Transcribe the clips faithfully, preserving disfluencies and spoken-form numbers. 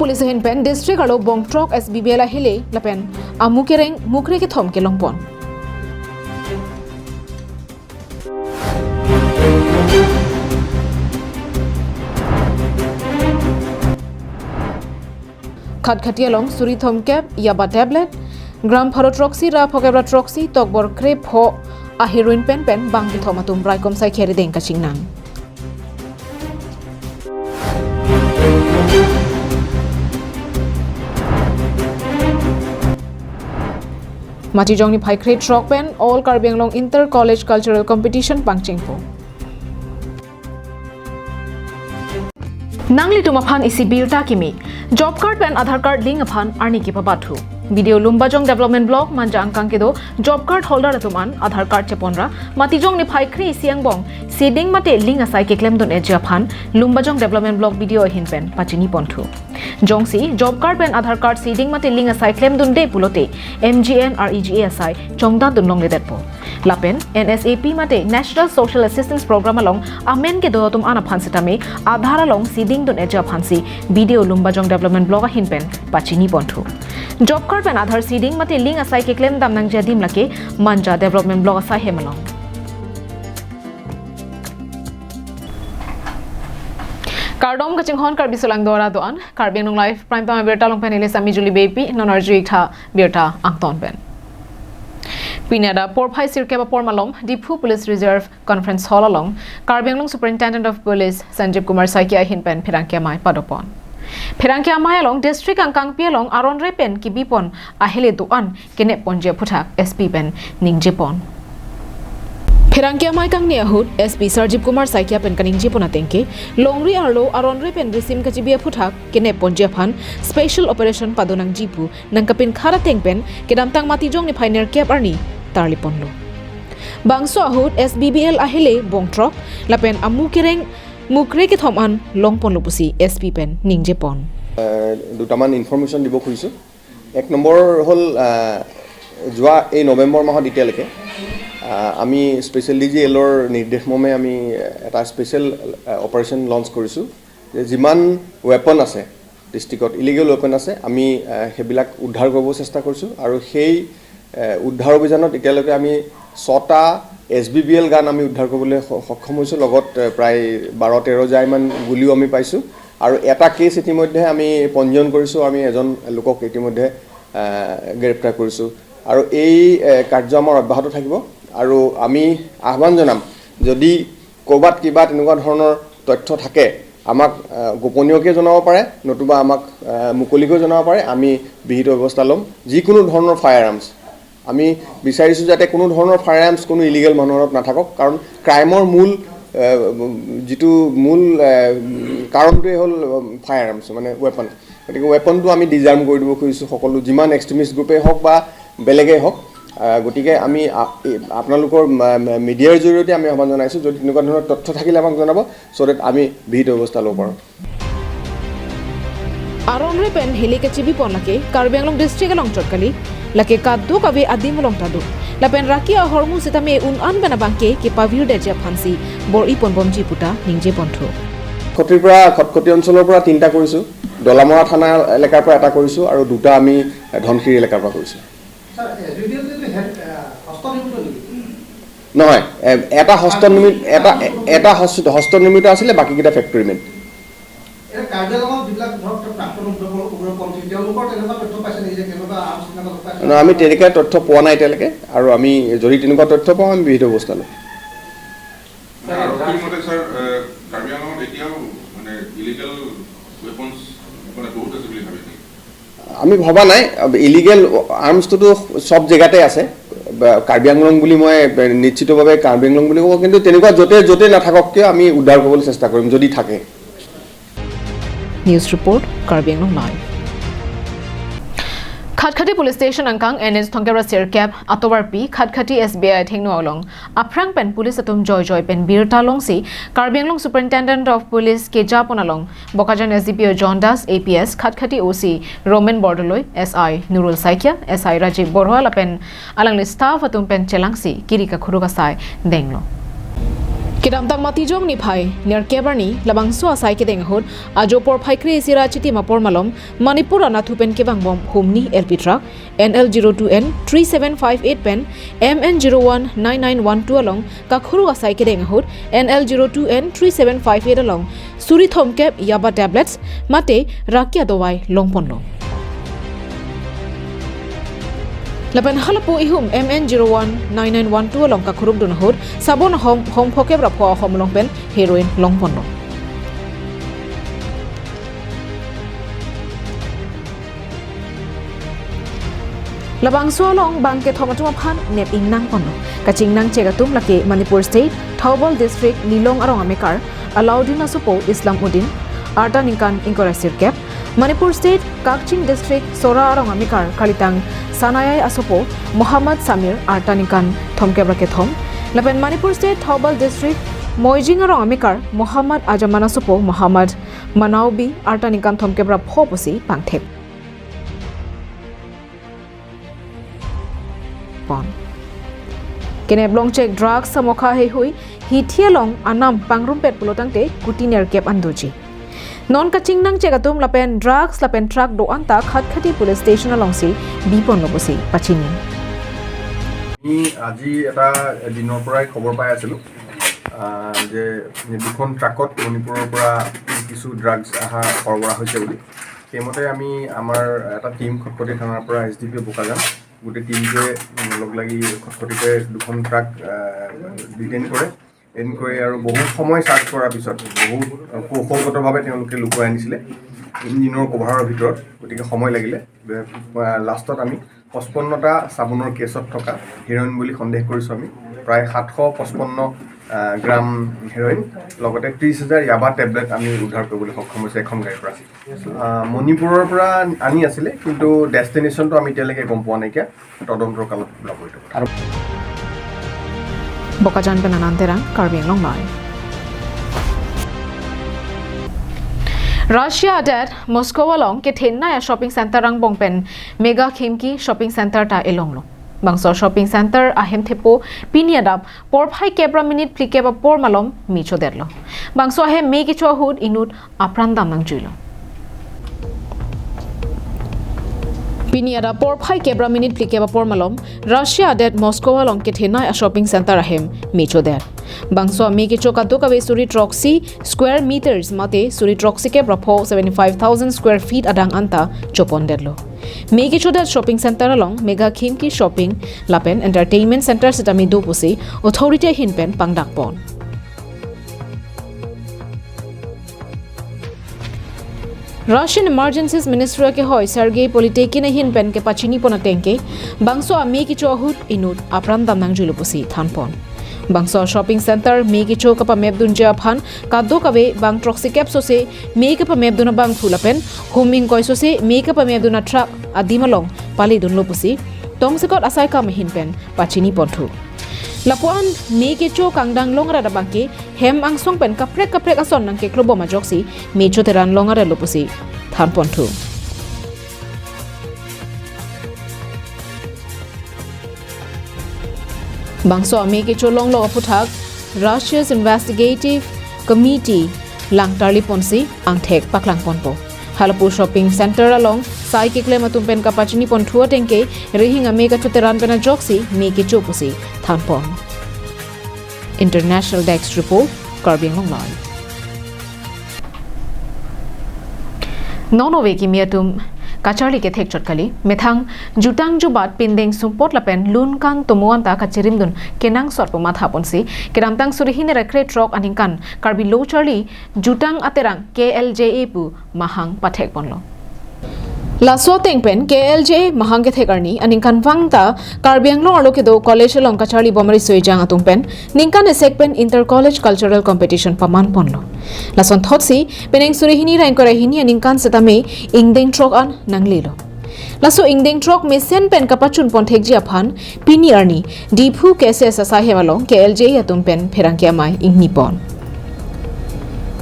Police ahin pen district arlo bongthrok S B B L ahele lapen amu kereng mukre kethom kelongpon. Khatkhati along suri thomkep yaba tablet, gram pharo throksi ra phokep ra throksi tokbor krepho a heroin pen pen bang kethom atum raikom saikhe arideng kachingnang. Matijong niphai krethrok pen All Karbi Anglong Inter College Cultural Competition pangchengpo. Nanglitum aphan isi birta kimi, job card pen Aadhaar card link aphan arni kepabathu. B D O Lumbajong Development Block Manja angkang kedo job card holder atum an Aadhaar card cheponra Matijong niphai kre isi angbong seeding mate link asai keklemdun-eji aphan Lumbajong Development Block B D O ahin pen pachiniponthu. Jongsi job card pen Aadhaar card seeding mate link asai klemdunde pulote M G N R E G A asai chongdatdun longledetpo. Lapen N S A P mate National Social Assistance Program along amen kedo atum an aphan sitame Aadhaar along seeding dun-eji aphansi B D O Lumbajong Development Block ahin pen pachiniponthu. Job card pen Aadhaar seeding mate link asai keklemdam nangji adim lake Manja Development Block asai hem along. Kardom kachinghon Karbi Solang Dora do-an, Karbi Anglong Live Prime Time abirta along pen neli Sami Juli Beypi, non arju-ik tha birta angton pen. Pini adap porphai sirkep apor malom, Diphu Police Reserve Conference Hall along, Karbi Anglong Superintendent of Police Sanjeev Kumar Saikia ahin pen pherangke amei padopon. Pherangke amei along district angkangpi along aron re pen kebipon ahele do-an kenepponji aphuthak S P pen ningjepon. Pherangke amei kangne ahut S P Sanjeev Kumar Saikia pen kaningjepon atengke, longri arlo aron re pen risim kachebi aphuthak kenepponji aphan special operation padonangji pu nangkapinkhat ateng pen kedamtang Matijong niphai nerkep arni tarliponlo. Bangso ahut S B B L ahele bongthrok lapen amu kereng mukre kethom an longponlo pusi S P pen ningjepon. আহ, দুটামান ইনফৰমেশ্যন দিব খুজিছোঁ। এক নম্বৰ হ'ল, আহ, যোৱা এই নৱেম্বৰ মাহত এতিয়ালৈকে, আহ, আমি স্পেচিয়েল ডি জি এলৰ নিৰ্দেশ মৰ্মে আমি এটা স্পেচিয়েল, আহ, অপাৰেশ্যন লঞ্চ কৰিছোঁ যে যিমান ৱেপন আছে ডিষ্ট্ৰিক্টত, ইলিগেল ৱেপন আছে, আমি, আহ, সেইবিলাক উদ্ধাৰ কৰিব চেষ্টা কৰিছোঁ আৰু সেই, আহ, উদ্ধাৰ অভিযানত এতিয়ালৈকে আমি ছটা এছ বি বি এল গান আমি উদ্ধাৰ কৰিবলৈ স-, সক্ষম হৈছোঁ। লগত, আহ, প্ৰায় বাৰ তেৰ জাৰ ইমান গুলীও আমি পাইছোঁ আৰু এটা কেছ ইতিমধ্যে আমি পঞ্জীয়ন কৰিছোঁ, আমি এজন লোকক ইতিমধ্যে, আহ, গ্ৰেপ্তাৰ কৰিছোঁ আৰু এই, আহ, কাৰ্য আমাৰ অব্যাহত থাকিব আৰু আমি আহ্বান জনাম, যদি ক'ৰবাত কিবা তেনেকুৱা ধৰণৰ তথ্য থাকে, আমাক, আহ, গোপনীয়কৈ জনাব পাৰে, নতুবা আমাক, আহ, মুকলিকৈ জনাব পাৰে। আমি বিহিত ব্যৱস্থা ল'ম। যিকোনো ধৰণৰ ফায়াৰ আৰ্মছ, আমি বিচাৰিছোঁ যাতে কোনো ধৰণৰ ফায়াৰ আৰ্মছ কোনো ইলিগেল মানুহৰ হাতত নাথাকক, কাৰণ ক্ৰাইমৰ মূল, আহ, যিটো মূল, আহ, কাৰণটোৱে হ'ল, উম, ফায়াৰ আৰ্মছ, মানে ৱেপন। গতিকে ৱেপনটো আমি ডিজআৰ্ম কৰি দিব খুজিছোঁ সকলো, যিমান এক্সট্ৰিমিষ্ট গ্ৰুপেই হওক বা বেলেগেই হওক। আহ, গতিকে আমি আ-, এই আপোনালোকৰ মা-, মা-, মিডিয়াৰ জৰিয়তে আমি আহ্বান জনাইছোঁ, যদি তেনেকুৱা ধৰণৰ তথ্য থাকিলে আমাক জনাব, চ' ডেট আমি বিহিত ব্যৱস্থা ল'ব পাৰোঁ। Aron re pen hili kachebipon lake Karbi Anglong district along chot kali, lake kadokave adim along ta do. Lapen raki ahormu sitame un-an pen abangke kepavirdetji aphansi bor-iponbomji puta ningjeponthu. খট্টিৰ পৰা, খটখটি অঞ্চলৰ পৰা তিনিটা কৰিছোঁ, ডলামৰা থানা এলেকাৰ পৰা এটা কৰিছোঁ আৰু দুটা আমি ধনশিৰি এলেকাৰ পৰা কৰিছোঁ। Sir, S B B L যিটো হেড, আহ, হস্তনিৰ্মিত নেকি? নহয়, এ-, এটা হস্তনিৰ্মিত, এটা, এটা হস্ত-, হস্তনিৰ্মিত আছিলে, বাকীকেইটা ফেক্টৰী মেড। এতিয়া কাৰ্বি আংলঙত যিবিলাক ধৰক প্ৰাক্তন উগ্ৰ-, উগ্ৰপন্থী, তেওঁলোকৰ তেনেকুৱা তথ্য পাইছে নেকি যে কেনেকুৱা আৰ্মছ তেনেকুৱা লুকাই আছে? নহয়, আমি তেনেকুৱা তথ্য পোৱা নাই এতিয়ালৈকে, আৰু আমি যদি তেনেকুৱা তথ্য পাওঁ, আমি বিহিত ব্যৱস্থা ল'ম। ছাৰ, আৰক্ষীৰ মতে, ছাৰ, এ, কাৰ্বি আংলঙত এতিয়াও মানে ইলিগেল ৱেপনছ মানে বহুত আছে বুলি ভাবে নেকি? আমি ভবা নাই, ইলিগেল আৰ্মছটোতো সব জেগাতে আছে। বা কাৰ্বি আংলং বুলি মই নিশ্চিতভাৱে কাৰ্বি আংলং বুলি ক'ব, কিন্তু তেনেকুৱা য'তে, য'তে নাথাকক কিয় আমি উদ্ধাৰ কৰিবলৈ চেষ্টা কৰিম যদি থাকে। News report, Karbi Anglong Live. Khatkhati Police Station angkang N H thomkep ra sirkep atovarpi Khatkhati S B I athengno along aphrang pen police atum joijoi pen birta longsi Karbi Anglong Superintendent of Police kejapon along Bokajan S D P O John Das, A P S, Khatkhati O C Roman Bordoloi, S I Nurul Saikia, S I Rajiv Borua lapen alangli staff atum pen chelangsi kiri kakhuruk asai denglo. Kedamtang Matijong niphai nerkep arni labangso asai kedeng ahut ajo porphai kre-isi ra chitim apor malom Manipur anatthu pen kevangbom humni L P truck N L zero two N three seven five eight pen M N zero one nine nine one two along kakhuruk asai kedeng ahut N L zero two N three seven five eight along suri thomkep yaba tablets mate rakia dovai longponlo. Lapen halapu ihum M N zero one nine nine one two along kakhuruk dun ahut sabon ahom hom phokep ra pho ahom along pen heroin longponlo. Labangso along bang kethom atum aphan nep ingnang ponlo. Kachingnang chek atum lake Manipur State, Thoubal District, Lilong arong amekar, Alauddin asopo Islam Uddin, arta ningkan ingkoi ra sirkep, Manipur State, Kakching District, Sora arong amekar, kalitang Sanayai asopo Muhammad Samir, arta ningkan thomkep ra kethom, lapen Manipur State, Thoubal District, Moijing arong amekar, Muhammad Ajaman asopo Muhammad Manaubi, arta ningkan thomkep ra pho pusi pangthek pon. Kenep longchek drugs amokha heihui hithi along anam pangrumpet pulotangte kuti nerkep an doji. Non kachingnang chek atum lapen drugs lapen truck do-an ta Khatkhati police station alongsi biponlo pusi pachini. আমি আজি এটা দিনৰ পৰাই খবৰ পাই আছিলোঁ, আহ, যে দুখন ট্ৰাকত মণিপুৰৰ পৰা কিছু ড্ৰাগছ অহা সৰবৰাহ হৈছে বুলি। সেইমতে আমি আমাৰ এটা টিম খটখটি থানাৰ পৰা, এছ ডি পি অ' বোকাজান, গোটেই টিমটোৱে, উম, লগ লাগি খটখটিতে দুখন ট্ৰাক, আহ, ডিটেইন কৰে। এনকোৱাৰী আৰু বহুত সময় চাৰ্চ কৰাৰ পিছত বহুত কৌশলগতভাৱে তেওঁলোকে লুকুৱাই আনিছিলে। ইঞ্জিনৰ কভাৰৰ ভিতৰত, গতিকে সময় লাগিলে। বে-, আহ, লাষ্টত আমি পঁচপন্নটা চাবোনৰ কেছত থকা হিৰইন বুলি সন্দেহ কৰিছোঁ আমি। প্ৰায় সাতশ পঁচপন্ন, আহ, গ্ৰাম হিৰইন, লগতে ত্ৰিছ হাজাৰ য়াবা টেবলেট আমি উদ্ধাৰ কৰিবলৈ সক্ষম হৈছে এখন গাড়ীৰ পৰা। আহ, মণিপুৰৰ পৰা আনি আছিলে, কিন্তু ডেষ্টিনেশ্যনটো আমি এতিয়ালৈকে গম পোৱা নাইকিয়া, তদন্তৰ কালত ওলাব এইটো কথা। Bokajan pen Anand Terang, Karbi Anglong Live. Russia adet Moscow along kethenei a shopping center angbong pen Mega Khimki shopping center ta elonglo. Bangso shopping center ahem thepo pini adap porphai kep ra minute phlikep apor malom me chodetlo. Bangso ahem me kecho ahut inut apran dam nangjuilo. Pini adap porphai kep ra minute phlikep apor malom Russia adet Moscow along kethenei a shopping center ahem me chodet. Bangso ame kecho kadokave suri throksi square meters mate suri throksi kep ra pho, seventy five thousand square feet adang anta chopondetlo. Me kechodet shopping center along Mega Khimki shopping lapen entertainment center sitame do pusi authority ahin pen pangdakpon. Russian Emergencies Ministry akehoi Sergei Politekin ahin pen kepachinipon ateng ke bangso ame kecho ahut inut apran dam nangjuilo pusi thanpon. Bangso shopping center me kecho kapamepdunji aphan kadokave bang throksi kep sose me kapamepdun abangphu lapen hum ingkoi sose me kapamepdun a truck adim along palidunlo pusi tongsekot asaikam ahin pen pachiniponthu. Lapuan me kecho kangdang long arat abangke hem angsong pen kaprek kaprek ason nangkeklobom ajoksi me choteran long arat lo pusi thanponthu. Bangso ame kecho longlo aphuthak Russia's Investigative Committee langtarliponsi angthek paklangponpo. Halapu shopping center along sai keklem atum pen kapachiniponthu ateng ke rihing ame kachoteran pen ajoksi me kecho pusi thanpon. International Desk Report, Karbi Anglong Live. Non ove kimi atum kacharli kethek chot kali, methang jutang jubat pindeng sumpot lapen lunkang tomo anta kachirimdun kenangsot pu mathaponsi kedamtang suri hini ra krethrok aningkan Karbi Lo Charli Jutang Aterang K L J A pu mahang pathekponlo. Laso ateng pen K L J A mahang kethek arni aningkanvang ta Karbi Anglong arlo kedo college along kacharlibom ari soijang atum pen ningkan esek pen Inter College Cultural Competition pamanponlo. Lasonthotsi penang suri hini ra ingkoi ra hini aningkan setame ingdeng throk an nanglelo. Laso ingdeng throk mesen pen kapachunpon thekji aphan pini arni Diphu K S S asai hem along K L J A atum pen pherangke amei ingnipon.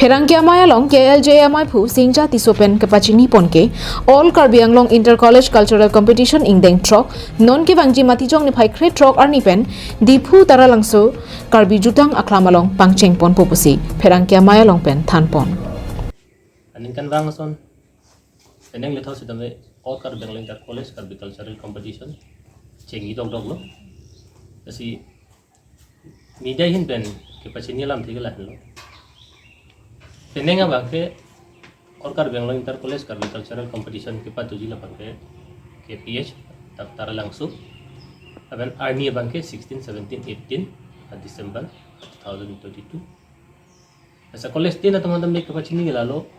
Pherangke amei along K L J A amaiphu Singja Tisso pen kepachini pon ke All Karbi Anglong Inter College Cultural Competition ingdeng throk non kevangji Matijong niphai kre throk arni pen Diphu Taralangso Karbi Jutang Aklam along pangcheng ponpo pusi pherangke amei along pen than pon. Aningkanvang ason penang letha sitame All Karbi Anglong Inter College Karbi Cultural Competition chengji dokdok lo. Lasi media ahin pen kepachini alam thik ke lahenlo. Penang abangke All Karbi Anglong Inter College Karbi Cultural Competition kepatuji labangke K P H Dak Taralangso, lapen arni abangke sixteen, seventeen, eighteen December two thousand twenty-two. Asa college din atum tame kepachini ke lalo,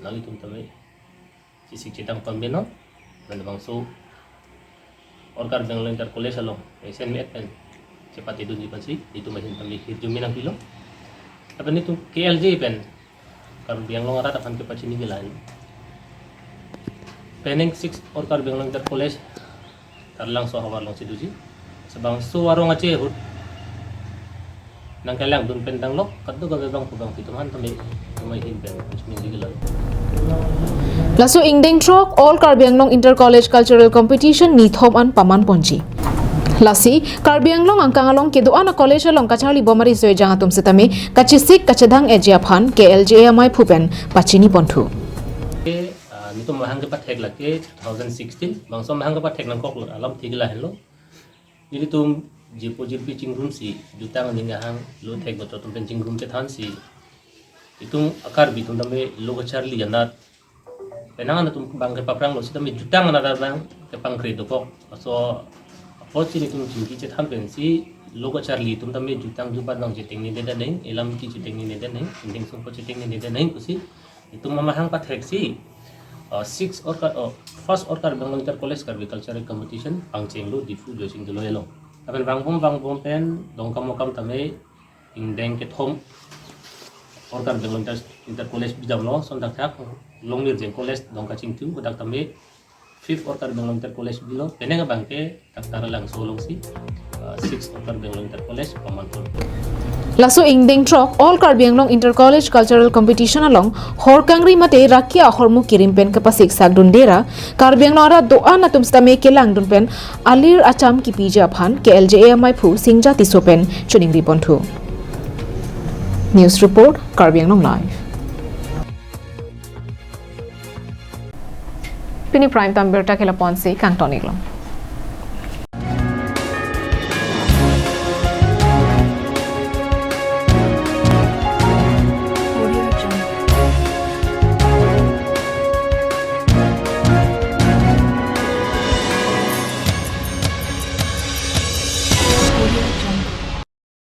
nanglitum tame chesik chetang pame non, lapen labangso All Karbi Anglong Inter College along esen me-et pen chepatedunji aphansi itum ahin tame hirjume nangpilo. Lapen itum K L J pen Karbi Anglong arat aphan kepachini ke lahenlo. Penang six All Karbi Anglong Inter College Taralangso ahavar alongsi doji. Labangso arong ache ahut nangkelangdun pen tanglo, kadokave abangphu abangpi atum an tame itum ahin pen pachini ke lalo. Laso ingdeng throk All Karbi Anglong Inter College Cultural Competition nithom an paman ponji. Lasi Karbi Anglong angkang along kedo-an a college along kacharli bomari soi jang atum sitame kachesik kachedang eji aphan K L J A amaiphu pen pachini ponthu. Ke, ah, nelitum mahang kepathek lake two thousand sixteen, bangso mahang kepathek nangkok alam thik ke lahenlo. Nelitum jirpo jirpi chingrumsi, jutang aning ahang, lo thek boto atum pen chingrum chethansi, itum a Karbi atum tame lo kacharli anat penang atum abangke papranglo sitame jutang anat abang kepangkre dokok. Laso apotsi nelitum chingki chethan pensi lo kacharli atum tame jutang jubat abang chetengnedetnang, elam ki chetengnedetnang, indeng sungpo chetengnedetnang pusi itum amahang patheksi, uh, six All Kar-, uh, first All Karbi Anglong Inter College Karbi Cultural Competition pangchenglo Diphu Joysing Doloi along. Lapen vangbom vangbom pen Dongkamukam tame ingdeng kethom All Karbi Anglong Inter, Inter College bidamlo, lason thakthak Longmirjeng College Dongkachingthum, kodak tame fifth All Karbi Anglong Inter College bilo, penang abangke Dak Taralangso alongsi, uh, sixth All Karbi Anglong Inter College paman pon. Laso ingdeng throk All Karbi Anglong Inter College Cultural Competition along hor kangri mate raki ahormu kirim pen kepasik sakdun dera Karbi Anglong arat do-an atum sitame kelangdun pen alir acham kipiji aphan K L J A amaiphu Singja Tisso pen choningri ponthu. News report, Karbi Anglong Live. Pini prime time birta ke lapu-ansi kangton-iklo.